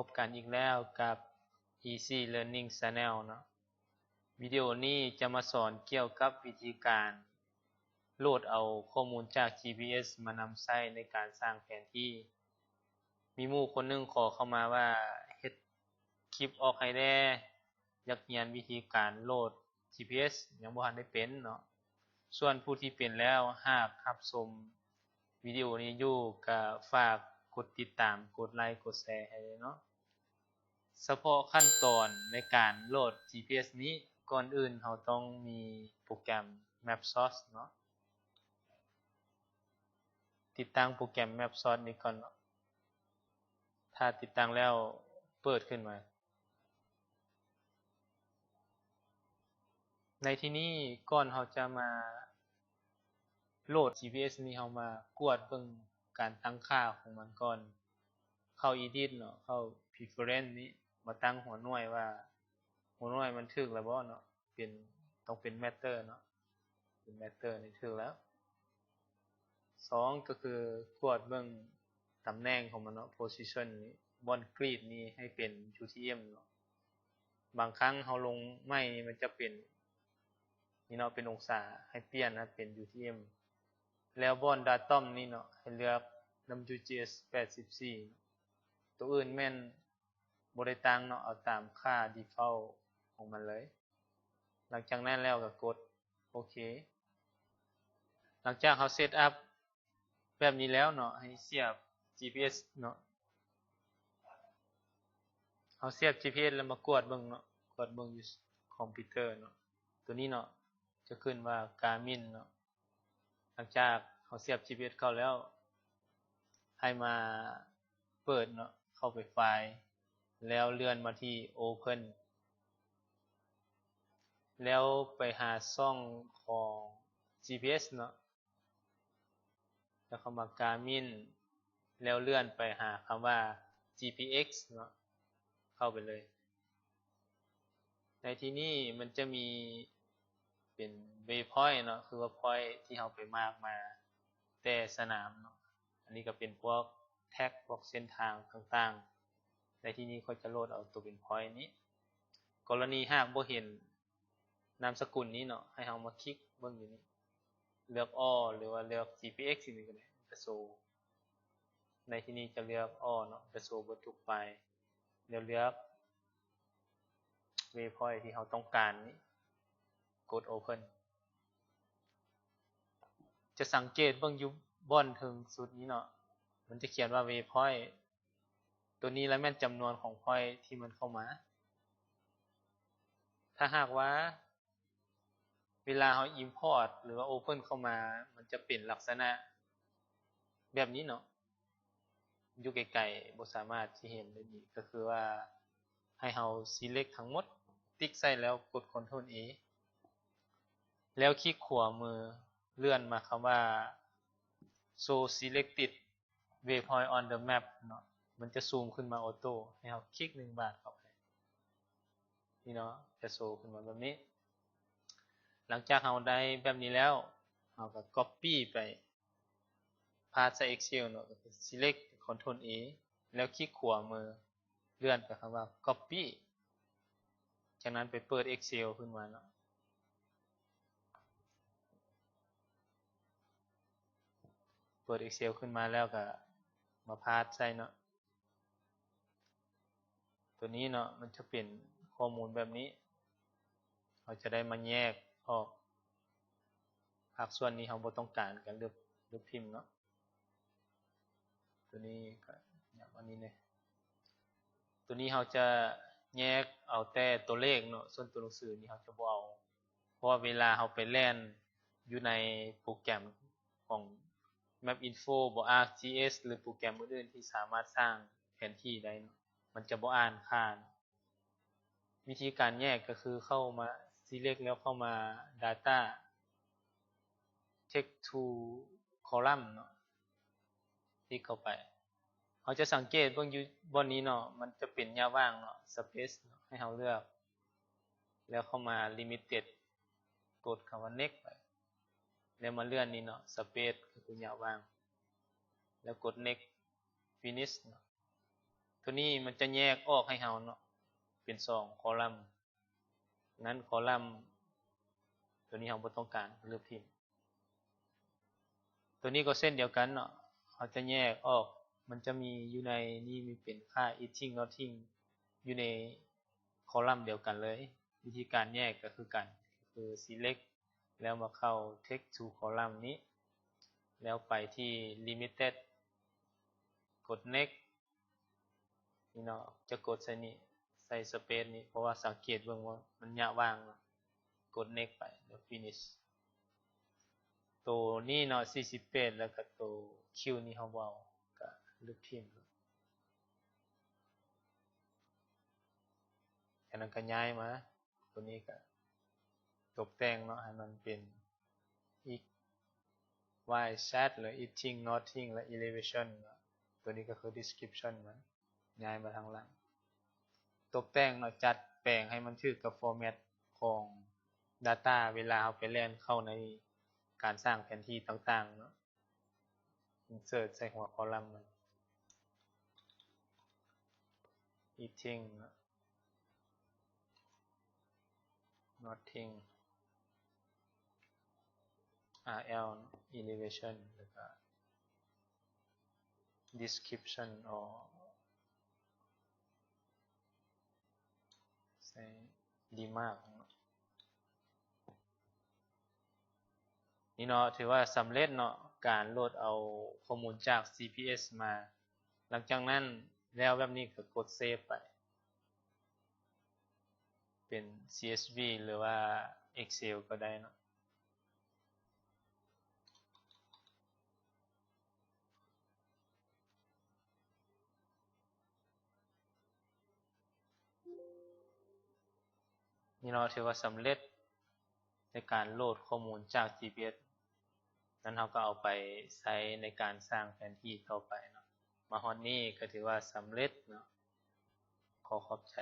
ພົບກັນອີກແລ້ວກັບ Easy Learning Channel ເນາະ. ວິດີໂອນີ້ຈະມາສອນກ່ຽວກັບວິທີການໂຫຼດເອົາຂໍ້ມູນຈາກ ຈີພີເອັສ ມານຳໃຊ້ໃນການສ້າງແຜນທີ່. ມີໝູ່ຄົນໜຶ່ງຂໍເຂົ້າມາວ່າ ເຮັດຄລິບອອກໃຫ້ແດ່, ຢາກຮຽນວິທີການໂຫຼດ ຈີພີເອັສ ຍັງບໍ່ທັນໄດ້ເປັນເນາະ. ສ່ວນຜູ້ທີ່ເປັນແລ້ວ ຫາກຮັບຊົມວິດີໂອນີ້ຢູ່ ກະຝາກກົດຕິດຕາມ, ກົດໄລ, ກົດແຊໃຫ້ແດ່ເນາະ. ສະເພາະຂັ້ນຕອນໃນການໂຫຼດ ຈີພີເອັສ ນີ້, ກ່ອນອື່ນເຮົາຕ້ອງມີໂປຣແກຣມ Map Source ເນາະ. ຕິດຕັ້ງໂປຣແກຣມ Map Source ນີ້ກ່ອນເນາະ. ຖ້າຕິດຕັ້ງແລ້ວ ເປີດຂຶ້ນມາ. ໃນທີ່ນີ້ ກ່ອນເຮົາຈະມາໂຫຼດ ຈີພີເອັສ ນີ້ ເຮົາມາກວດເບິ່ງການຕັ້ງຄ່າຂອງມັນກ່ອນ. ເຂົ້າ Edit ເນາະ, ເຂົ້າ Preference ນີ້ ມາຕັ້ງຫົວໜ່ວຍວ່າ ຫົວໜ່ວຍມັນຖືກແລ້ວບໍ່ເນາະ, ເປັນ ຕ້ອງເປັນ Matter ເນາະ, ເປັນ Matter ນີ້ຖືກແລ້ວ. ສອງ ກໍຄືກວດເບິ່ງຕຳແໜ່ງຂອງມັນເນາະ, Position ນີ້ ບ່ອນ Grid ນີ້ໃຫ້ເປັນ UTM ເນາະ. ບາງຄັ້ງເຮົາລົງໃໝ່ນີ້ ມັນຈະເປັນ ນີ້ເນາະ, ເປັນອົງສາ, ໃຫ້ປ່ຽນໃຫ້ເປັນ UTM. ແລ້ວບ່ອນ Datum ນີ້ເນາະ, ໃຫ້ເລືອກ WGS ແປດສິບສີ່. ໂຕອື່ນແມ່ນບໍ່ໄດ້ຕັ້ງເນາະ, ເອົາຕາມຄ່າ Default ຂອງມັນເລີຍ. ຫຼັງຈາກນັ້ນແລ້ວກໍກົດໂອເຄ. ຫຼັງຈາກເຮົາ Set Up ແບບນີ້ແລ້ວເນາະ, ໃຫ້ສຽບ ຈີພີເອັສ ເນາະ. ເຮົາສຽບ ຈີພີເອັສ ແລ້ວມາກວດເບິ່ງເນາະ, ກວດເບິ່ງຢູ່ຄອມພິວເຕີເນາະ. ໂຕນີ້ເນາະ ຈະຂຶ້ນວ່າ Garmin ເນາະ. ຫຼັງຈາກເຮົາສຽບ ຈີພີເອັສ ເຂົ້າແລ້ວ, ໃຫ້ມາເປີດເນາະ, ເຂົ້າໄປ File ແລ້ວເລື່ອນມາທີ່ Open ແລ້ວໄປຫາຊ່ອງຂອງ ຈີພີເອັສ ເນາະ. ແລ້ວເຂົ້າມາ Garmin ແລ້ວເລື່ອນໄປຫາຄຳວ່າ GPX ເນາະ, ເຂົ້າໄປເລີຍ. ໃນທີ່ນີ້ມັນຈະມີເປັນ Waypoint ເນາະ, ຄືວ່າ Point ທີ່ເຮົາໄປມາກມາແຕ່ສະໜາມເນາະ. ອັນນີ້ກໍເປັນພວກ Tag ພວກເສັ້ນທາງຕ່າງໆ. ໃນທີ່ນີ້ຂ້ອຍຈະໂຫຼດເອົາຕົວເປັນ Point ນີ້. ກໍລະນີຫາກບໍ່ເຫັນ ນາມສະກຸນນີ້ເນາະ, ໃຫ້ເຮົາມາຄລິກເບິ່ງຢູ່ນີ້, ເລືອກ All ຫຼືວ່າເລືອກ GPX ນີ້ກໍໄດ້, ມັນຈະໂຊ. ໃນທີ່ນີ້ຈະເລືອກ All ເນາະ, ຈະໂຊເບິດທຸກໄຟລ໌. ແລ້ວເລືອກ Waypoint ທີ່ເຮົາຕ້ອງການນີ້, ກົດ Open. ຈະສັງເກດເບິ່ງຢູ່ບ່ອນເທິງສຸດນີ້ເນາະ, ມັນຈະຂຽນວ່າ Waypoint. ໂຕນີ້ລະແມ່ນຈຳນວນຂອງ Point ທີ່ມັນເຂົ້າມາ. ຖ້າຫາກວ່າເວລາເຮົາ Import ຫຼືວ່າ Open ເຂົ້າມາ, ມັນຈະເປັນລັກສະນະແບບນີ້ເນາະ, ຢູ່ໄກໆບໍ່ສາມາດຊິເຫັນໄດ້ດີ. ກໍຄືວ່າໃຫ້ເຮົາ Select ທັງໝົດ, ຕິກໃສ່ແລ້ວກົດ Ctrl A ແລ້ວຄລິກຂວາມືເລື່ອນມາຄຳວ່າ Show Selected Waypoint on the Map ເນາະ, ມັນຈະຊູມຂຶ້ນມາ Auto ໃຫ້ເຮົາຄລິກໜຶ່ງບາດເຂົ້າໄປ. ນີ້ເນາະ, ຈະໂຊຂຶ້ນມາແບບນີ້. ຫຼັງຈາກເຮົາໄດ້ແບບນີ້ແລ້ວ, ເຮົາກໍ Copy ໄປ Paste ໃສ່ Excel ເນາະ, ກໍຄື Select Ctrl A ແລ້ວຄລິກຂວາມື ເລື່ອນໄປຄຳວ່າ Copy. ຈາກນັ້ນໄປເປີດ Excel ຂຶ້ນມາເນາະ, ເປີດ Excel ຂຶ້ນມາແລ້ວກໍມາ Paste ໃສ່ເນາະ. ໂຕນີ້ເນາະ, ມັນຈະເປັນຂໍ້ມູນແບບນີ້. ເຮົາຈະໄດ້ມາແຍກອອກ ພາກສ່ວນນີ້ເຮົາບໍ່ຕ້ອງການ ກໍລົບ ລົບຖິ້ມເນາະ. ໂຕນີ້ກໍຫຍັບອັນນີ້ແດ່. ໂຕນີ້ເຮົາຈະແຍກເອົາແຕ່ຕົວເລກເນາະ, ສ່ວນຕົວໜັງສືນີ້ເຮົາຈະບໍ່ເອົາ, ເພາະວ່າເວລາເຮົາໄປແລ່ນຢູ່ໃນໂປຣແກຣມຂອງ Map Info ບໍ ArcGIS ຫຼືໂປຣແກຣມອື່ນໆທີ່ສາມາດສ້າງແຜນທີ່ໄດ້ເນາະ, ມັນຈະບໍ່ອ່ານຄ່າ. ວິທີການແຍກກໍຄືເຂົ້າມາ Select ແລ້ວເຂົ້າມາ Data Text to Column ເນາະ, ຄລິກເຂົ້າໄປ. ເຮົາຈະສັງເກດເບິ່ງຢູ່ບ່ອນນີ້ເນາະ, ມັນຈະເປັນຫຍ້າວ່າງເນາະ, Space ເນາະ, ໃຫ້ເຮົາເລືອກ ແລ້ວເຂົ້າມາ Limited ກົດຄຳວ່າ Next ໄປ, ແລ້ວມາເລື່ອນນີ້ເນາະ, Space ກໍຄືຫຍ້າວ່າງ, ແລ້ວກົດ Next Finish ເນາະ. ຕົວນີ້ມັນຈະແຍກອອກໃຫ້ເຮົາເນາະ ເປັນສອງຄໍລັມ. ນັ້ນຄໍລັມຕົວນີ້ເຮົາບໍ່ຕ້ອງການ ລົບຖິ້ມ. ຕົວນີ້ກໍເຊັ່ນດຽວກັນເນາະ ເຮົາຈະແຍກອອກ ມັນຈະມີຢູ່ໃນນີ້ມີເປັນຄ່າ eating nothing ຢູ່ໃນຄໍລັມດຽວກັນເລີຍ. ວິທີການແຍກກໍຄືກັນ ຄື select ແລ້ວມາເຂົ້າ text to column ນີ້ ແລ້ວໄປທີ່ limited ກົດ next ນີ້ເນາະ ຈະກົດໃສ່ນີ້ ໃສ່ space ນີ້ ເພາະວ່າສັງເກດເບິ່ງວ່າມັນຍະວ່າງເນາະ ກົດ next ໄປ ແລ້ວ finish. ໂຕນີ້ເນາະ ສີ່ສິບແປດ ແລ້ວກໍໂຕ Q ນີ້ເຮົາບໍ່ເອົາ ກໍລົບຖິ້ມ. ຈາກນັ້ນກໍຍ້າຍມາ ຕົວນີ້ກໍຕົບແຕ່ງເນາະ ໃຫ້ມັນເປັນ x y z ຫຼື eating nothing ແລະ elevation ເນາະ. ຕົວນີ້ກໍຄື description ມັນ ຍ້າຍມາທາງຫຼັງ. ຕົບແຕ່ງເນາະ ຈັດແປງໃຫ້ມັນຖືກກັບ format ຂອງ data ເວລາເຮົາໄປແລ່ນເຂົ້າໃນການສ້າງແຜນທີ່ຕ່າງໆເນາະ. insert ໃສ່ຫົວຄໍລັມມັນ eating nothing R L elevation ແລ້ວກໍ description or ໃສ່ remark ເນາະ. ນີ້ເນາະ ຖືວ່າສຳເລັດເນາະ ການໂຫຼດເອົາຂໍ້ມູນຈາກ CPS ມາ. ຫຼັງຈາກນັ້ນແລ້ວແບບນີ້ກໍກົດ save ໄປ ເປັນ CSV ຫຼືວ່າ Excel ກໍໄດ້ເນາະ. ນີ້ເນາະ ຖືວ່າສຳເລັດໃນການໂຫຼດຂໍ້ມູນຈາກ GPS ນັ້ນ ເຮົາກໍເອົາໄປໃຊ້ໃນການສ້າງແຜນທີ່ຕໍ່ໄປເນາະ. ມາຮອດນີ້ກໍຖືວ່າສຳເລັດເນາະ. ຂໍຂອບໃຈ.